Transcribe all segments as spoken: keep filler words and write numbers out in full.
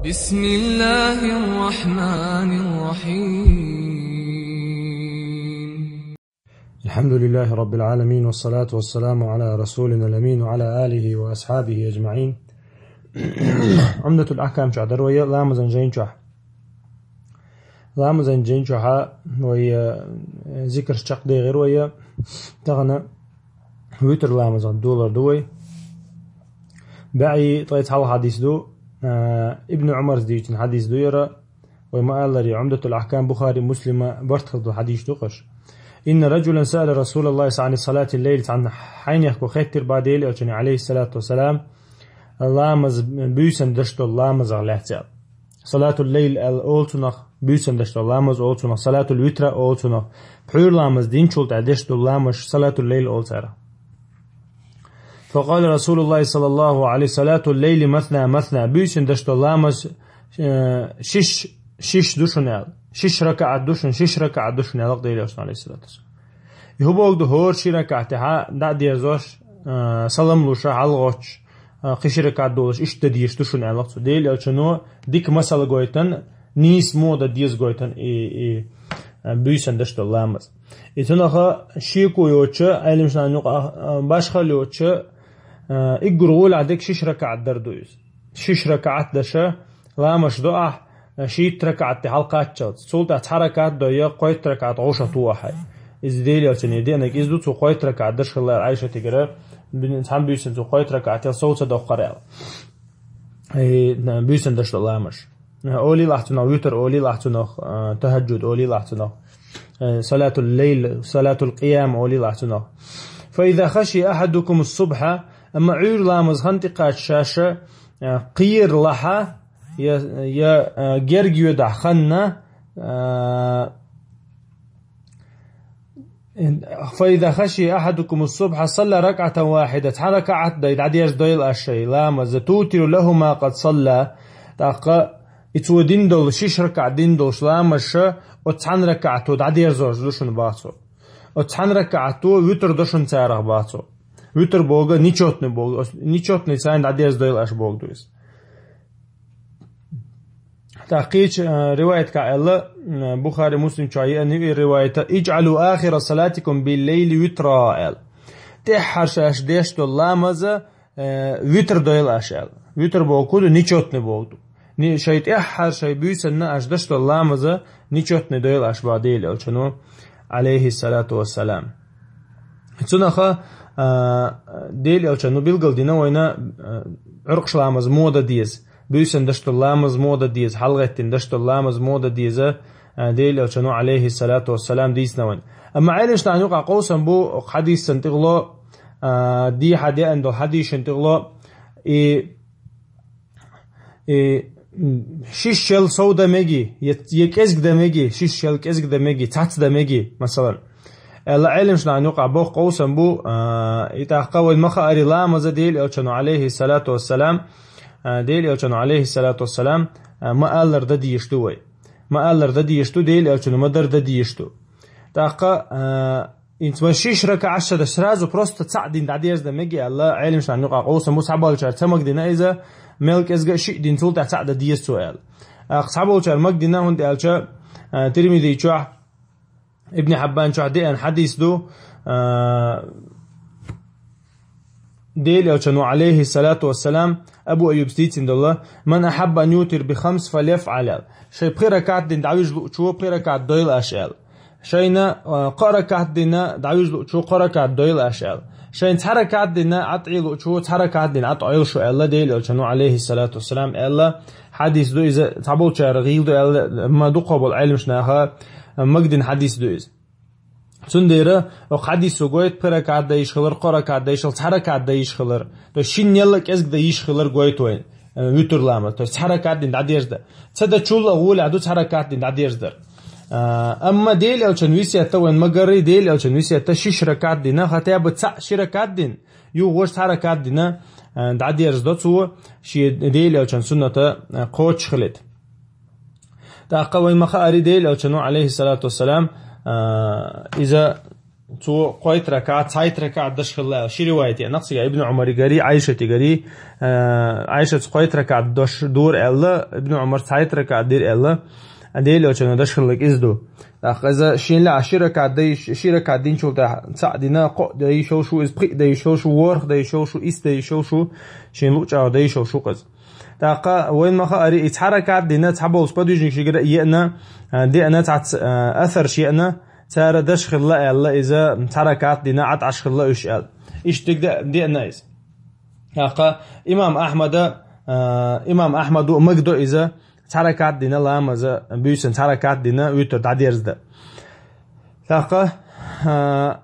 بسم الله الرحمن الرحيم. الحمد لله رب العالمين، والصلاة والسلام على رسولنا الأمين وعلى آله وأصحابه أجمعين. عمدة الأحكام чохь дара вай ламазан жайна чохь. Ламазан жайна чохь вай, э, зикраш чекхдехира вай, тахана витр ламазах долар ду вай. БӀаьи ткъе цхьалха хьадис ду, э, Ибн Ӏумарс дийцина хьадис ду яра, вай ма-аллара, Ӏумдатул Ахкам Бухари, Муслима барт хилла хьадис ду кхаш. إن رجلا سأل رسول الله صلى الله عليه وسلم عن صلاة الليل, цхьана хьайнехко хеттира бах Делан Элчане, алейхиссалату вассалам, ламаз, буьйсан деш долу ламазах лаьцна. Салатул лейл аьлла олу цунах, буьйсан деш долу ламаз олу цунах, салатул витра олу цунах, пхьуьйра ламаз динчул тӀаьхьа деш долу ламаз салатул лейл олу цара. فقال رسول الله صلى الله عليه وسلم: صلاة الليل مثنى مثنى. Буьйсан деш долу ламаз, э, шиш, шиш ду шуна аьлла. Шиш ракаӀат ду шуна, шиш ракаӀат ду шуна аьлла Делан Элчано, алейхиссалату вассалам. И хӀун боху ду, хӀора ши ракаӀат тӀехь дӀа а дерзош, э, салам луш, хьалагӀоттуш, э, кхин ши ракаӀат долуш, иштта дан дезаш ду шуна аьлла цо. Делан Элчано дика масал гойтина, нийса муха дан деза гойтина и, и, э, буьйсан деш долу ламаз. И цунах шеко йоцуш, Ӏеламнашна юкъахь, а, башхалла йоцуш, а, уггар гӀолехь дерг шиш ракаӀат дар ду иза. Шиш ракаӀат деш, ламаз до ахь, а, шийтта ракаӀат тӀе хьалакхаччалц. Цул тӀаьхьа цхьа ракаӀат дой, кхойтта ракаӀат гӀовшах туху ахь. Иза Делан Элчане деанарг иза ду, цо кхойтта ракаӀат деш хилла Ӏайшатигара, цхьана буьйсанна цо кхойтта ракаӀат ял сов ца доккхура аьлла. И, на, буьйсан деш долу ламаз. Олийла ахь цунах витр, олийла ахь цунах, а, тахаджуд, олийла ахь цунах, э, салатул лейл, салатул къиям олийла ахь цунах. فإذا خشي أحدكم الصبح, амма Ӏуьйра ламаз хан тӀекхаччалц, а, кхералахь, я, я, а, герга йоьдахь ханна, а, فإذا خشي أحدكم الصبح صلى ركعة واحدة, цхьа ракаӀат дай дӀадерзадойла аш шайн ламаз, توتر له ما قد صلى, тӀаккха и цо дина долу, шиш ракаӀат дина долуш ламазаш, оцу цхьана ракаӀато дӀадерзош ду шуна бах цо. Оцу цхьана ракаӀато витр до шуна царах бах цо. Витр боху нечётный боху, оцу нечётный царна дӀадерзадойла аш боху ду иза. ТӀаккха кхечу, а, риваятехь аьлла, а, Бухари, Муслим чохь еана ю и риваят: اجعلوا آخر صلاتكم بالليل وترا аьлла. ТӀаьххьара шаьш деш долу ламаз, а, витр дойла аш аьлла. Витр боху ду, нечётный боху ду. Ни-, шайн тӀаьххьара шайн буьйсанна аш деш долу ламаз нечётный дойла аш бах Делан Элчано, алейхиссалату вассалам. Цунах, а, Делан Элчано билгал дина вайна, а, Ӏуьркъаш ламаз муха дан деза, буьйсан деш долу ламаз муха дан деза, хьалагӀеттина деш долу ламаз муха дан деза, а, Делан Элчано, алейхиссалату вассалам, дийцина вайна. Амма Ӏеламнашна юкъахь къовсам бу хьадисан тӀехула, а, дехьа деана долу хьадисан тӀехула, и И, м, шиш шел сов дан меги, я, я кӀезиг дан меги, шиш шел кӀезиг дан меги, цхьацца дан меги, масалан. Аьлла Ӏеламнашна юкъахь боху къовсам бу, а, и тӀаккха вайн ма-хаарий ламаз Делан Элчано, алейхиссалату вассалам, а, Делан Элчано, алейхиссалату вассалам, а, ма-аллара дан дезаш ду вай. Ма-аллара дан дезаш ду, Делан Элчано ма-дарра дан дезаш ду. ТӀаккха, а, инца вайн шиш ракаӀат ша дан, сразу просто цхьаъ дина дӀадерзадан мега аьлла, Ӏеламнашна юкъахь къовсам бу, цхьаболчара ца магадина иза, мел кӀезга а шиъ дина, цул тӀаьхьа цхьаъ дан деза цо аьлла. ТӀаккха цхьаболчара магадина, хӀунда аьлча, а, Тирмизи чохь, Ибн Хьаббан чохь деана хьадис ду, а, Делан Элчано, алейхиссалату вассалам, Абу Айюб дийцина долу: من أحب أن يوتر بخمس فليفعل аьлла. Шайн пхи ракаӀат дина дӀавижа луучо пхи ракаӀат дойла аш аьлла. Шайна, а, кхо ракаӀат дина дӀавижа луучо кхо ракаӀат дойла аш аьлла. Шайна цхьа ракаӀат дина ӀатӀе луучо цхьа ракаӀат дина ӀатӀойла шу аьлла, Делан Элчано, алейхиссалату вассалам, аьлла. Хьадис ду иза, цхьаболчара гӀийла ду аьлла, ма дукхахболу Ӏеламнаха магадина хьадис ду иза. Цундела оха хьадисо гойту пхи ракаӀат дан йиш хилар, кхо ракаӀат дан йиш хилар, цхьа ракаӀат дан йиш хилар. То есть шиннел а кӀезиг дан йиш хилар гойту вайн, э, витр ламаз. То есть цхьа ракаӀат дина дӀадерзадар. Ца дачул а гӀолехь ду цхьа ракаӀат дина дӀадерзадар. А, амма Делан Элчан весетта вайн магарри, Делан Элчан весетта шиш ракаӀат дина, хотя бы цхьаъ ши ракаӀат дина, юха вож цхьа ракаӀат дина, а, дӀадерзадо цо, шен Делан Элчан сунната, а, кхочуш хилийта. ТӀаккха вайн ма-хаарий Делан Элчано, алейхиссалату вассалам, а, иза Цо кхойтта ракаӀат, цхьайтта ракаӀат деш хилла аьлла. Ши ривайт я, нах цига Ибн Ӏумаригара, Ӏайшатигара, э, Ӏайшаца кхойтта ракаӀат деш дора аьлла, Ибн Ӏумара цхьайтта ракаӀат дира аьлла, Дела Элчано деш хилларг из ду. ТӀаккха иза шийна лаьа ши ракаӀат дайш, ши ракаӀат динчул тӀехьа цхьаъ дина, кхоъ дайш йолуш ву иза, пхиъ дайш йолуш ву, ворхӀ дайш йолуш ву, исс дайш йолуш ву, шийна луъучу агӀор дайш йолуш ву-кх иза. ТӀаккха вайна ма-хаъара, и цхьа ракаӀат дина, цхьаболчу подвижникашкара еана, а, деана цхьацца, а, асарш еана, цара деш хилла аьлла, иза цхьа ракаӀат дина, Ӏад Ӏаш хилла уьш аьлла. Иштта де-, деана иза. ТӀаккха имам Ахьмада, а, имам Ахьмада магадо иза, цхьа ракаӀат дина ламаза, буьйсанна цхьа ракаӀат дина, витр дӀадерзадан. ТӀаккха, а,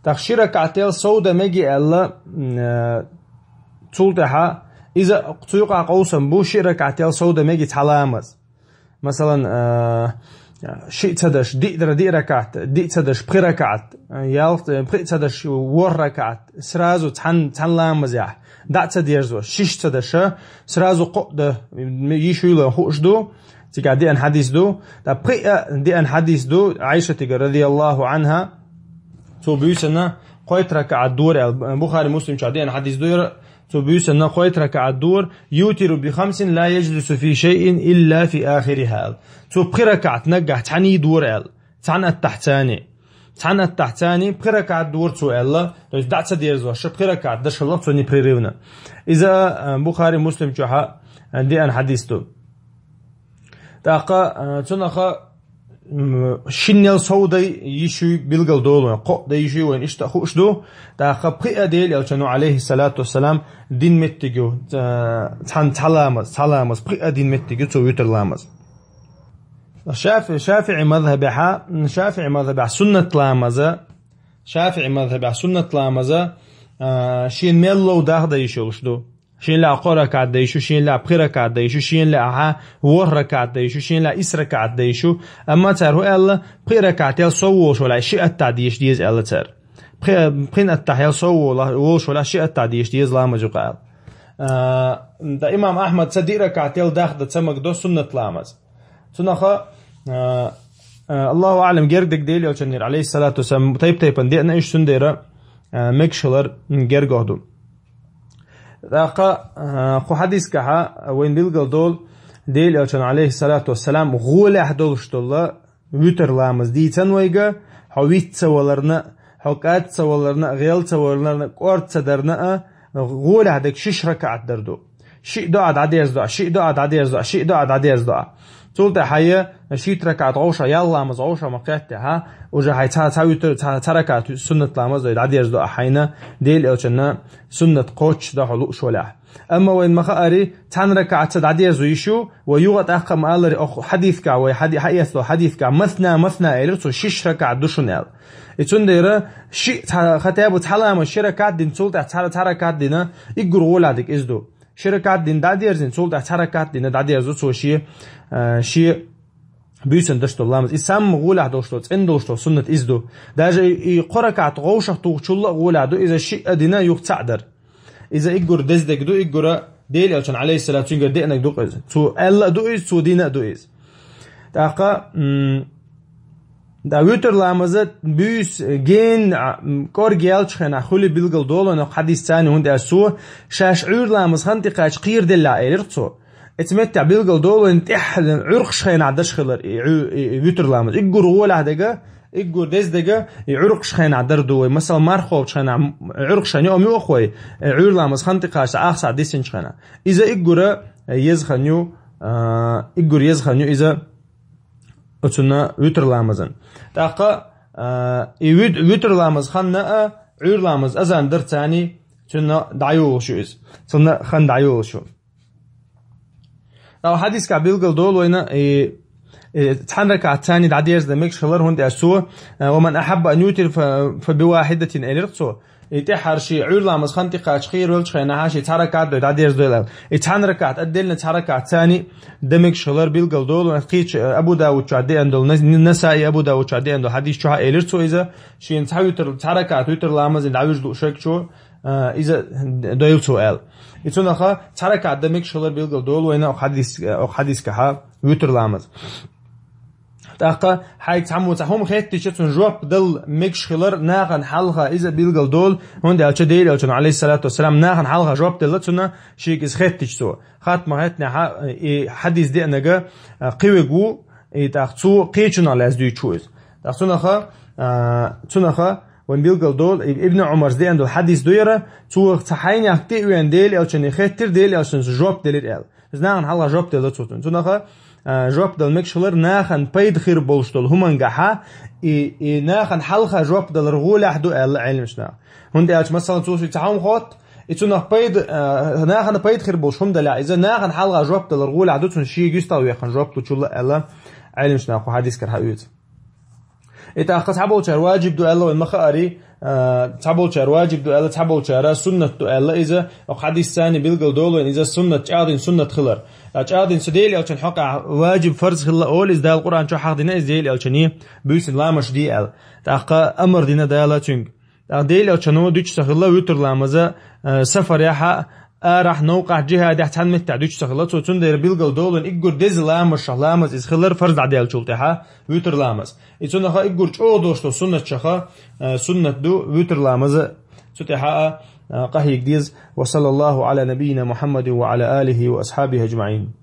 тӀаккха ши ракаӀател сов дан мега аьлла, м, э, цул тӀаьхьа иза цу юкъахь къовсам бу, ши ракаӀател сов дан мега цхьа ламаз. Масалан, э, шиъ ца даш, диъ дара диъ ракаӀат, диъ ца даш, пхи ракаӀат, э, ялх, э, пхиъ ца даш, ворхӀ ракаӀат, сразу цхьан, цхьан ламазехь, дӀа а ца дерзош, шиш ца даша, сразу кхоъ дан, м, йиш юйла хууш ду, Цигахь деана хьадис ду, ткъа пхиъ а деана хьадис ду, Ӏайшатигара, радияллаху Ӏанха, цо буьйсанна кхойтта ракаӀат дора аьлла. Бухари, Муслим чохь деана хьадис ду яра, цо буьйсанна кхойтта ракаӀат дора, «Ютиру би хамсин ла яджлису фи шайин илла фи ахирихӀа», аьлла. Цо пхи ракаӀат наггахь цхьаьний дора аьлла. Цхьана аттахь царний. Цхьана аттахь царний пхи ракаӀат дора цо аьлла, то есть дӀа ца дерзош, пхи ракаӀат даш хилла цо непрерывно. Иза, а, Бухари, Муслим чохь, а, деана хьадис ду. ТӀаккха, а, цунах, м, шиннел сов дан йиш юй билгал долу вайн, кхоъ дан йиш юй вайн, иштта хууш ду. ТӀаккха пхиъ а Дела Элчано, алейхиссалату вассалам, дин меттиг ю, а, цхьан цхьа ламаз, цхьа ламаз, пхиъ а дин меттиг ю цо витр ламаз. Шафи-, ШафиӀи мазхабехьа, ШафиӀи мазхабехь суннат ламаза, ШафиӀи мазхабехь суннат ламаза, а, шен мел лов дах дан йиш йолуш ду. Шен лаьа кхо ракаӀат дан йиш ю, шен лаьа пхи ракаӀат дан йиш ю, шен лаьа ворхӀ ракаӀат дан йиш ю, шен лаьа исс ракаӀат дан йиш ю. Амма цара хӀу аьлла, пхи ракаӀател сов волуш валахь, ши аттахь деша деза аьлла цара. Пхи-, пхин аттахьел сов вола-, волуш валахь, ши аттахь деша деза ламаз юкъа аьлла. А, да имам Ахьмад ца диъ ракаӀател дах дан ца магадо суннат ламаз. Цунаха, а, а, Аллаху аълам, герга дерг Дела Элчанера, алейхиссалату вассалам, тайп-тайпана деана, иштта цундела, а, мегаш хилар герга ду. ТӀаккха, а, кху хьадискахьа вайн билгал долу, Дела Элчан, алейхиссалату вассалам, гӀолехь долуш долу витр ламаз дийцан вайга, хьо виц ца валарна, хьо кӀад ца валарна, гӀел ца валарна, кӀорд ца дарна а, гӀолехь дерг шиш ракаӀат дар ду. Шиъ доӀа дӀадерза доӀа, шиъ доӀа дӀадерза доӀа, шиъ доӀа дӀадерза доӀа. Цул тӀаьхьа шийтта ракаӀат гӀовша, ялх ламаз гӀовша ма кхеттехьа, уже хьайн цхьа, цхьа витр, цхьа, цхьа ракаӀат суннат ламаз дай дӀадерза доӀа хьайна, Дела Элчанна суннат кхоччуш дан хьо лууш валехь. Амма вайн ма хаари, цхьана ракаӀат ца дӀадерзо йиш ю, вай юха тӀаккха ма аллара, оха хьадискахь, вай хьади-, хьаэцло хьадискахь, масна, масна элира цо, шиш ракаӀат ду шуна аьлла. И цундела шиъ цхьа, хатабу цхьа ламаз ши ракаӀат дина, цул тӀаьхьа цхьа, цхьа ракаӀат дина, иггур гӀолехь дерг иза ду. Ши ракаӀат дина дӀадерзина, цул тӀаьхьа цхьа ракаӀат дина дӀадерзо цо шен, а, шен буьйсанна даш долу ламаз. И самма гӀолехь долуш долу, цӀена долуш долу суннат иза ду. Даже и, и кхо ракаӀат гӀовшах тухучул а гӀолехь ду, иза шиъ а дина юха цхьаъ дара. Иза иггур деза дерг ду, иггура Дела Элчан, алейхиссалату, цуьнгара деанарг ду иза. Цо аьлла а ду иза, цо дина а ду иза. ТӀаккха, м, да, витр ламаза буьйса гена, а, м, кӀорга яьллачу хенахь хуьлу билгал долу вайна хьадис царна, хӀунда аьлча цо, шаьш Ӏуьйра ламаз хан тӀекхача кхийр делла элира цо. Эцу меттехь билгал долу вайна тӀехь Ӏуьркхаш хенахь даш хилар и Ӏу-, и, и витр ламаз. Иггур гӀолехь дерг, иггур деза дерг, и Ӏуьркхаш хенахь дар ду вай. Масала, марха кхоллучу хенахь М-, Ӏуьркхаш хан йоам юах вай, э, Ӏуьйра ламаз хан тӀекхача ахсахь дисинчу хенахь. Иза иггура, э, еза хан ю, а, иггур еза хан ю иза оцунна витр ламазан. ТӀаккха, а, и вит-, витр ламаз ханна а, Ӏуьйра ламаз азан дар царний, цунна дӀайолуш ю иза. Цунна хан дӀайолуш ю. ТӀаккха хьадискахь билгал долу вайна, и, и, цхьана ракаӀат царний дӀадерза дан мегаш хилар, хӀунда аьлча цо, а, «Ва ман ахьабба ан ютира фа, фа би вахьидатин», элира цо. И тӀаьххьара шен Ӏуьйра ламаз хан тӀекхача кхийр велчу хенахь, шен цхьа ракаӀат дай дӀадерза дойла аьлла. И цхьана ракаӀат, отдельно цхьа ракаӀат царний дан мегаш хилар билгал долу, кхечу, а, Абу Давуд чохь деана долу, Нас-, Насаи Абу Давуд чохь деана долу хьадис чохь а элира цо иза, шен цхьа витр, цхьа ракаӀат витр ламаз дӀавуьжу луъу шайгачо, а, иза дойла цо аьлла. И цунаха цхьа ракаӀат дан мегаш хилар билгал долу вайна оха хьадис-, оха хьадискахьа витр ламаз. ТӀаккха хьайга цхьаммо цхьа хӀума хеттича, цунна жоп дала мегаш хилар нахана хьалха иза билгал долу, хӀунда аьлча Дела Элчано, алейхиссалату вассалам, нахана хьалха жоп делла цунна, шийга иза хеттича цо. Хатта ма хеттинехь, и хьадис деанарг, а, кхиверг ву, и тӀаккха цо кхечунах лаьцна дуьйцуш ву иза. ТӀаккха цунах, а, цунах вайн билгал долу, и-, Ибн Ӏумарс деана долу хьадис ду яра, цо цхьа хьайнех тӀе а веана Дела Элчане хеттира, Дела Элчано жоп делира аьлла. Иза нахана хьалха жоп делла цо цунна. Цунах, а, жоп дала мегаш хилар нахана пайда хир болуш долу хӀумангахьа, и, и нахана хьалха жоп далар гӀолехь ду аьлла Ӏеламнаха. ХӀунда аьлча, масала, цо шиъ цхьа хӀума хотту, и цунах пайда, а, нахана пайда хир болуш хӀума далахь, иза нахана хьалха жоп далар гӀолехь ду, цунна шега юьстах вехна жоп лучул аьлла Ӏеламнаха кху хьадискара хьаоьцу. И тӀаккха цхьаболчара ваджиб ду аьлла вайн ма хаари, а, цхьаболчара ваджиб ду аьлла, цхьаболчара суннат ду аьлла иза, оха хьадис царна билгал долу вайн иза суннат, чӀагӀдина суннат хилар. А чӀагӀдина цу Дела Элчан хьокъехь ваджиб, фарз хилла олу, иза Дала Къуръан чохь хьахдина, иза Дела Элчане буьйсина ламаш де аьлла. ТӀаккха амар дина Дала цуьнга. ТӀаккха Дела Элчано дуьтуш ца хилла вуьтр ламаза, а, сафарехь, арахь, новкъахь, джихадехь, цхьана меттехь дуьтуш ца хилла цо, цундела билгал долу вайн уггар деза ламазашах ламаз иза хилар фарз дӀадаьллачул тӀаьхьа вуьтр ламаз. И цунах уггар чӀогӀа долуш долу суннаташах, а, суннат ду вуьтр ламаз, цу тӀаьхьа а, а, къахьега деза. Ва саллаллаху Ӏала набийина Мухьаммадин ва Ӏала алихи ва асхьабихи аджмаӀин.